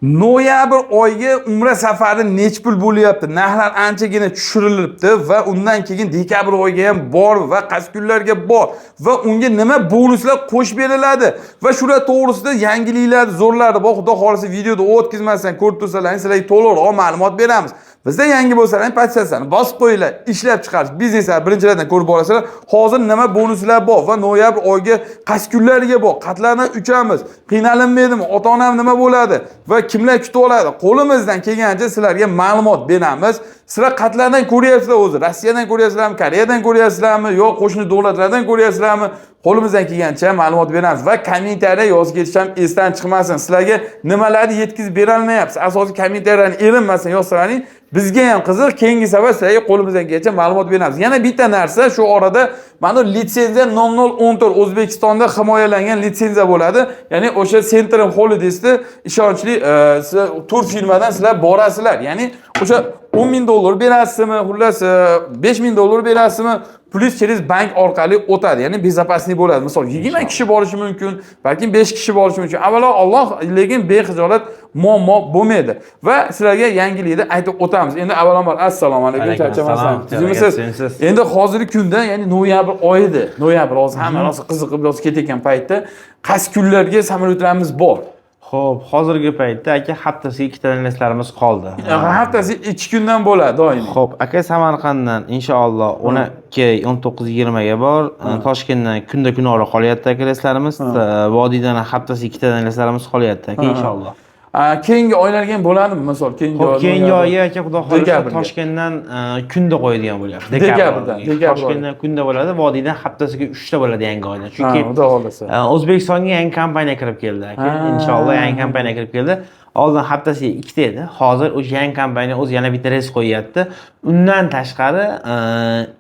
Noyabr oyiga umra safari nech pul bo'lyapti? Narxlar anchagina tushirilibdi va undan keyin dekabr oyiga ham bor va qaysi kunlarga bor va unga nima bonuslar qo'shib beriladi va shular to'g'risida yangiliklar, zo'rlari bor. Xudo xohlasa, videoda o'tkazmasdan ko'rib tursalaring, sizlarga to'liqroq ma'lumot beramiz. Bizda yangi bo'lsalar, подписаться ni bosib qo'yinglar. Ishlab chiqarish bizneslar birinchilardan ko'rib borasizlar. Hozir nima bonuslar bor va noyabr oyiga qaysi kunlarga bor? Qatlardan uchamiz? Qiynalinmaydimi? Ota-onam nima bo'ladi va kimlar kutib oladi? Qo'limizdan kelgancha sizlarga ma'lumot beramiz. Sizlar qatlardan ko'ryapsizlar o'zi? Rossiyadan ko'ryapsizlarmi? Koreyadan ko'ryapsizlarmi? Yo'q, qo'shni davlatlardan ko'ryapsizlarmi? Qo'limizdan kelgancha ma'lumot beramiz va kommentariya yozib ketish ham esdan chiqmasin. Sizlarga nimalarni yetkazib berolmayapsiz? Asosiy kommentariyalarni erinmasdan yozsalaring, bizga ham qiziq. Keyingi safar sizlarga qo'limizdan kelgancha ma'lumot beramiz. Yana bitta narsa, shu orada mana litsenziya 0014 O'zbekistonda himoyalangan litsenziya bo'ladi. Ya'ni o'sha Centrum Holidays'ni ishonchli tur firmadan sizlar borasizlar. Ya'ni o'sha 10 ming dollar berasizmi, xullas 5 ming dollar berasizmi, plyus через bank orqali o'tadi. Ya'ni безопасный bo'ladi. Misol, 20 kishi borishi mumkin, balkim 5 kishi borishi mumkin. Avvalo Alloh, lekin bexijolat muammo bo'lmaydi. Va sizlarga yangilikni aytib o'tamiz. Endi avvalambor, assalomu alaykum, Alaykum charchamasdan. assalom. Tuzukmisiz? Tuzukmisiz? Endi hozirgi kunda, ya'ni noyabr oyida, noyabr hozir hamma rosa qiziqib rosa ketayotgan paytda qaysi kunlarga samolyotlarimiz bor? Xo'p, hozirgi paytda, aka, haftasiga ikkitadan reyslarimiz qoldi. Haftasiga 2 kundan bo'ladi doimiy. Xo'p, aka, Samarqanddan inshaalloh 12, 19, 20 ga bor. Toshkentdan kunda kunora qolyapti, aka, reyslarimiz. Vodiydan haftasiga ikkitadan reyslarimiz qolyapti, aka, inshaalloh. Keyingi oylarga ham bo'ladimi, misol, keyingi Xo'p, oy, keyingi noyabr? oyga, aka, xudo xohlasa, Dekabrga. Toshkentdan kunda qo'yadigan bo'lyapti. Dekabrdan, Dekabr. Dekabr. Toshkentdan kunda bo'ladi, Vodiydan haftasiga 3 ta bo'ladi yangi oydan. Chunki Xudo xohlasa. O'zbekistonga yangi kompaniya kirib keldi, aka. Inshaalloh, yangi kompaniya kirib keldi. Oldin haftasiga ikkita edi. Hozir o'sha yangi kompaniya o'zi yana bitta reys qo'yyapti. Undan tashqari,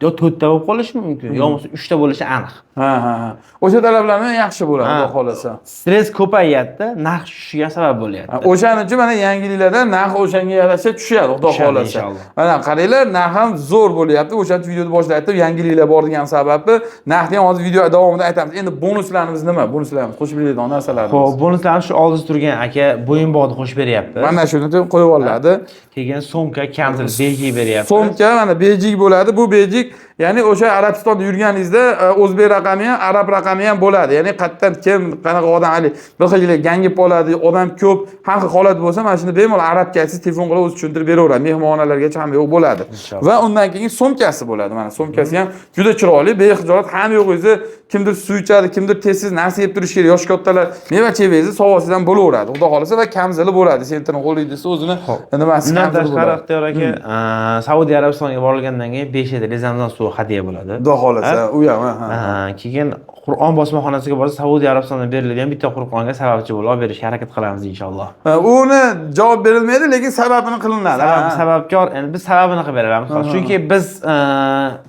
yo to'rtta bo'lib qolishi mumkin, yo bo'lmasa uchta bo'lishi aniq. Ha, ha, ha. O'sha talablarni yaxshi bo'ladi, xudo xohlasa. Stress ko'payyapti, narx tushishiga sabab bo'lyapti. O'shaning uchun mana yangiliklarda narx o'shanga yarasha tushadi, xudo Tushadi, xohlasa. Inshaalloh. Mana qaranglar, narx ham zo'r bo'lyapti. O'shaning uchun videoni boshida aytdim, yangiliklar bor degan sababi. Narxni ham hozir video davomida aytamiz. Endi bonuslarimiz nima? Bonuslarimiz, qo'shib beradigan narsalarimiz. Xo'p, bonuslarimiz shu oldida turgan, aka, bo'yinbog'ni qo'shib beryapti. Mana shuni qo'yib oladi. Keyin sumka, kamzul, bejik beryapti. Sumka, mana bejik bo'ladi. Bu bejik, ya'ni o'sha Arabistonda yurganingizda o'zbek raqami ham, arab raqami ham bo'ladi. Ya'ni qayerdan kim, qanaqa odam, haligi bir xil gangib qoladi, odam ko'p, har xil holat bo'lsa, mana shuni bemalol arabga aytsangiz, telefon qilib o'zi tushuntirib beraveradi. Mehmonxonalargacha ham yo'q bo'ladi. Inshaalloh. Va undan keyin sumkasi bo'ladi. Mana sumkasi ham juda chiroyli, bexijolat hamma yo'g'ingizni, kimdir suv ichadi, kimdir tez-tez narsa yeb turishi kerak, yosh kattalar meva chevangizni sovolsangiz ham bo'laveradi. Xudo xohlasa, va kamzili bo'ladi. Centrum Holidays o'zini nimasi Undan kamzili tashqari, bo'ladi. Ixtiyor aka, Saudiya Arabistoniga borilgandan keyin 5 litr Zamzam suvi hadya bo'ladi. Xudo xohlasa, u ham ha. Keyin Qur'on bosmaxonasiga borsa, Saudiya Arabistonida beriladigan bitta Qur'onga sababchi bo'lib olib berishga harakat qilamiz, inshaalloh. Uni javob berilmaydi, lekin sababini qilinadi. Sabab, sababkor, endi biz sababini qilib beramiz. Chunki biz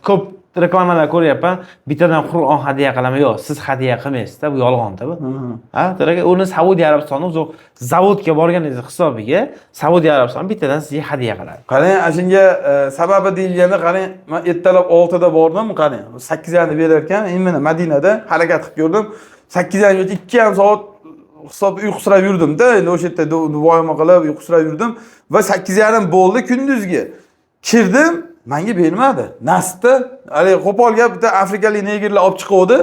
ko'p reklamalar ko'ryapman. Bittadan Qur'on hadya qilaman. Yo'q, siz hadya qilmaysizda, bu yolg'onda bu. Ha, aka, uni Saudiya Arabistoni o'zi zavodga borganingiz hisobiga Saudiya Arabistoni bittadan sizga hadya qiladi. Qarang, ana shunga sababi deyilganda, qarang, man ertalab 6da bordim, qarang, 8:30 berar ekan, именно Madinada harakat qilib ko'rdim. 8:30gacha 2,5 soat hisob uyqusirab yurdim-da, endi o'sha yerda duoyimni qilib uyqusirab yurdim va 8:30 bo'ldi kunduzgi. Kirdim, menga bermadi. Nasibda, haligi qo'pol gap, bitta afrikalik negrlar olib chiquvdi.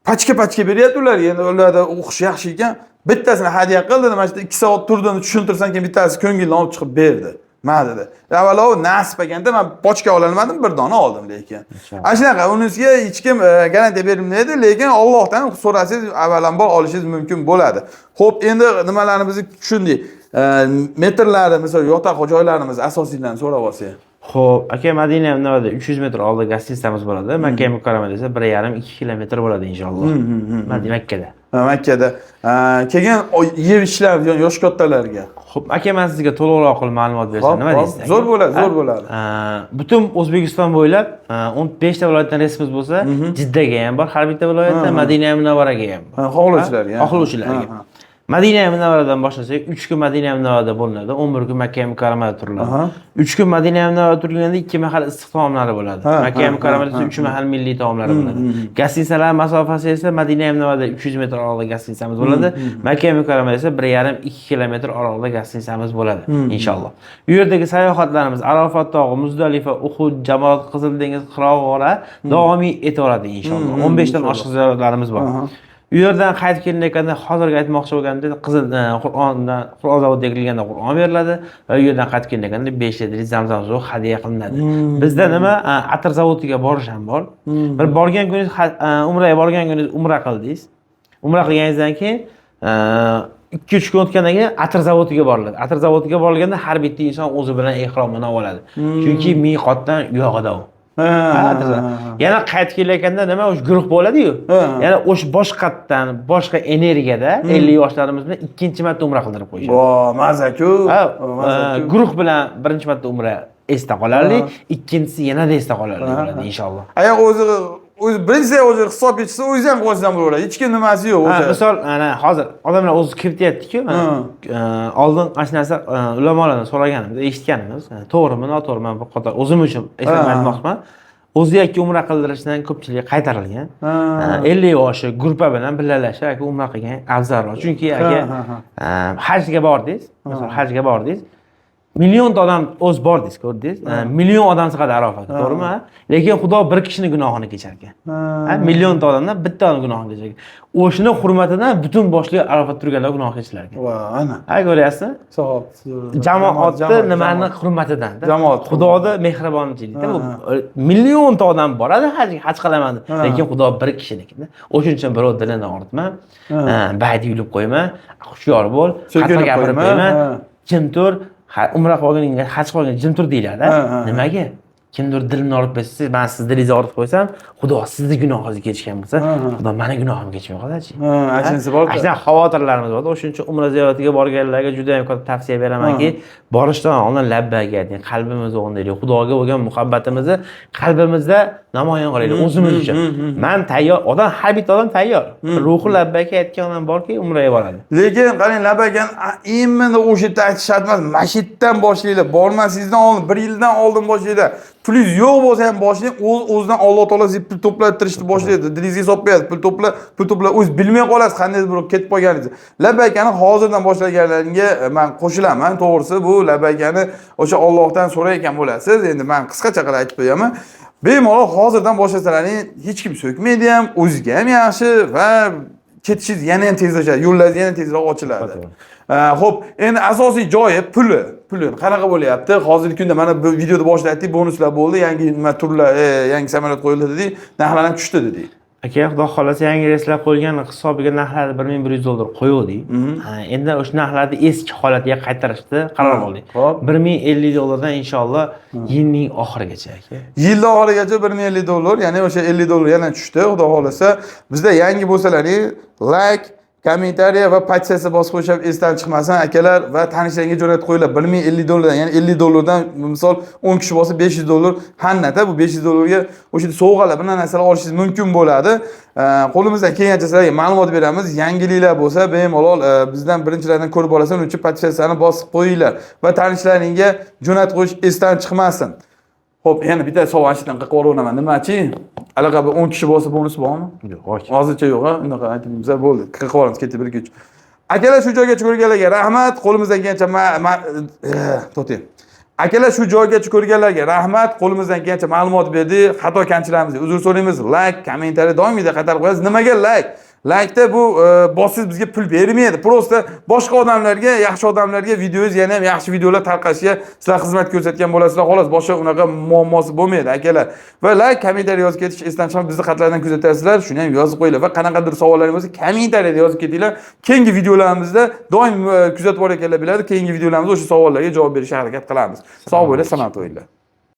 Pachka pachka beryapti ular. Endi ularda o'qish yaxshi ekan. Bittasini hadya qildi, mana shu yerda 2 soat turdim, tushuntirsam, keyin bittasi ko'ngildan olib chiqib berdi. Ma dedi. Avvalo nasib ekanda, man pochka ololmadim, bir dona oldim lekin. Ana shunaqa, unisiga hech kim garantiya berilmaydi, lekin Allohdan so'rasangiz, avvalambor olishingiz mumkin bo'ladi. Xo'p, endi nimalarimizni tushundik. Metrlari, misol, yotoq joylarimiz asosiylarini so'rab olsak. Xo'p, aka, Madina nimada 300 metr oldida гостиница miz bo'ladi. Makka Mukarramada esa 1,5-2 kilometr bo'ladi, inshaalloh. Madina, Makkada. Ha, Makkada. Keyin yeb ichishlar yosh kattalarga. Xo'p, aka, men sizga to'liqroq qilib ma'lumot bersam, Hop, nima hop, deysiz, aka? Zo'r bo'ladi, zo'r Ha? bo'ladi. Butun O'zbekiston bo'ylab 15 ta viloyatdan reysimiz bo'lsa, Jiddaga ham bor, har bitta viloyatda, Madina Munavvaraga ham bor. Ha, xohlovchilarga. Xohlovchilarga. Ha, ha. Madina Munavvaradan boshlasak, 3 kun Madina Munavvarada bo'linadi, 11 kun Makka Mukarramada turiladi. 3 kun Madina Munavvarada turilganda 2 mahal issiq taomlari bo'ladi. Makka Mukarramada esa 3 mahal milliy taomlari bo'ladi. Gostinisalar masofasi esa Madina Munavvarada 300 metr oraliqda gostinisamiz bo'ladi. Makka Mukarramada esa 1,5-2 kilometr oraliqda gostinisamiz bo'ladi, inshaalloh. U yerdagi sayohatlarimiz Arafat tog'i, Muzdalifa, Uhud, Jamot, Qizil dengiz, Hiro g'ori davomiy etaveradi inshaalloh. 15 dan oshiq ziyoratlarimiz bor. U yerdan qaytib kelayotganda hozirgi aytmoqchi bo'lganimdek, qizil Qur'ondan, Qur'on zavodiga kelganda Qur'on beriladi va u yerdan qaytib kelayotganda 5 litr Zamzam suvi hadya qilinadi. Bizda nima, atir zavodiga borish ham bor. Bir borgan kuningiz, umraga borgan kuningiz umra qildingiz. Umra qilganingizdan keyin 2-3 kun o'tgandan keyin atir zavodiga boriladi. Atir zavodiga borilganda har bitta inson o'zi bilan ehromini oladi. Chunki miqotdan uyog'ida u. Yana qaytib kelayotganda nima, o'sha guruh bo'ladi-yu. Yana o'sha boshqatdan, boshqa energiyada 50 yoshlarimiz bilan ikkinchi marta umra qildirib qo'yishadi. Vo, maza-ku. Ha, Maza-ku. guruh bilan birinchi marta umra esda qolarli, ikkinchisi yanada esda qolarli bo'ladi inshaalloh. Agar o'zi birinchisi o'zi hisob yechsa, o'zi ham qo'lsidan bo'laveradi. Hech kim nimasi yo'q Ha, o'sha. misol, ana hozir odamlar o'zi kirityapti-ku, mana oldin mana shu narsa ulamolardan so'raganimizda eshitganimiz, to'g'rimi, noto'g'rimi, bir qator o'zim uchun eslab aytmoqchiman. O'zi yakka umra qildirishdan ko'pchilik qaytarilgan. 50 yoshi gruppa bilan birgalashib aka umra qilgan afzalroq. Chunki aka Ha, ha, hajga bordingiz, misol hajga bordingiz, millionta odam o'zi bordingiz, ko'rdingiz, million odam chiqadi Arofatga, to'g'rimi? Lekin Xudo bir kishini gunohini kechar ekan. Ha, millionta odamdan bitta odam gunohini kechar ekan. O'shani hurmatidan butun boshli Arafat turganlar gunoh kechilar ekan. Va, ana. Ha, ko'ryapsizmi? Savob. Jamoatni Jamoat, nimani jamoat. hurmatidan. Jamoat. Xudoni mehribonchilikda bu millionta odam boradi hajga, haj qilaman deb. Lekin Xudo bir kishinikida. O'shuning uchun birov dilini og'ritma, bayt yulib qo'yma, hushyor bo'l, So'kinib xafa gapirib qo'yma, qo'yma. Kimdir umra qilganingga, haj qilgan jim tur deyiladi. Nimaga? Kimdir dilini og'ritib qo'ysa, man sizni dilingizni og'ritib qo'ysam, Xudo sizni gunohingizni kechgan bo'lsa, Xudo mani gunohimni kechmay qoladi-chi. Ha, achinisi bor. Ana shunaqa xavotirlarimiz bor. O'shuning uchun umra ziyoratiga borganlarga juda ham katta tavsiya beramanki, borishdan oldin labbayk ayting, qalbimiz o'nglaylik, Xudoga bo'lgan muhabbatimizni qalbimizda namoyon qilaylik o'zimiz uchun. Man tayyor, odam, har bitta odam tayyor. Ruhi labbayk aytgan odam borki, umraga boradi. Lekin qarang, labbaykan именно o'sha yerda aytish shart emas. Mana shu yerdan boshlanglar. Bormasingizdan oldin, bir yildan oldin boshlanglar. Pulingiz yo'q bo'lsa ham boshlang, o'z o'zidan Alloh taolo sizga pul to'plattirishni boshlaydi. Dilingizga solib qo'yadi. Pul to'pla, pul to'pla, o'zi bilmay qolasiz qanday bir ketib qolganingizni. Labbaykani hozirdan boshlaganlaringga man qo'shilaman. To'g'risi bu labbaykani o'sha Allohdan so'rayotgan bo'lasiz. Endi man qisqacha qilib aytib qo'yaman. Bemalol hozirdan boshlasalaring hech kim so'kmaydi ham, o'zizga ham yaxshi va ketishingiz yana ham tezlashadi, yo'llaringiz yana tezroq ochiladi. Xo'p, endi asosiy joyi puli. Puli qanaqa bo'lyapti? Hozirgi kunda mana bu videoda boshida aytdik, bonuslar bo'ldi, yangi nima turlar, yangi samolyot qo'yildi dedik, narxlar ham tushdi dedik. Aka, xudo xohlasa yangi reyslar qo'yilgan hisobiga narxlarni 1100 dollar qo'yuvdik. Ha, endi o'sha narxlarni eski holatiga qaytarishni qaror qildik. 1050 dollardan inshaalloh yilning oxirigacha aka. Yilning oxirigacha 1050 dollar, ya'ni o'sha 50 dollar yana tushdi, xudo xohlasa. Bizda yangi bo'lsalaring like, kommentariya va подписаться bosib qo'yishib esdan chiqmasin akalar va tanishlaringga jo'natib qo'yinglar. 1050 dollardan, ya'ni 50 dollardan misol 10 kishi bo'lsa 500 dollar hannata, bu 500 dollarga o'sha sovg'alar, bir narsalar olishingiz mumkin bo'ladi. Qo'limizdan kelgancha sizlarga ma'lumot beramiz. Yangiliklar bo'lsa bemalol bizdan birinchilardan ko'rib olasan, uning uchun подписаться ni bosib qo'yinglar va tanishlaringga jo'natib qo'yish esdan chiqmasin. Xo'p, yana bitta savol ichidan qilib yuboraman. Nimachi? Anaqa bir 10 kishi bo'lsa bonus bormi? Yo'q. Hozircha yo'q, ha? Unaqa aytib bo'ldi. Qilib yuboramiz, ketdi 1 2 3. Akalar, shu joygacha ko'rganlarga rahmat. Qo'limizdan kelgancha to'xtang. Akalar, shu joygacha ko'rganlarga rahmat. Qo'limizdan kelgancha ma'lumot berdik. Xato kamchilarimizga uzr so'raymiz. Like, kommentariy doimiyda qaytarib qo'yasiz. Nimaga like? Likeda bu bossangiz bizga pul bermaydi. Просто boshqa odamlarga, yaxshi odamlarga videongiz yana ham yaxshi videolar tarqashiga sizlar xizmat ko'rsatgan bo'lasizlar xolos. Boshqa unaqa muammosi bo'lmaydi akalar. Va like, kommentariy yozib ketish esdan chiqmay, bizni xatlardan kuzatasizlar. Shuni ham yozib qo'yinglar va qanaqadir savollaringiz bo'lsa kommentariyada yozib ketinglar. Keyingi videolarimizda doim kuzatib borayotganlar biladi, keyingi videolarimizda o'sha savollarga javob berishga harakat qilamiz. Sog' bo'linglar, salomat bo'linglar.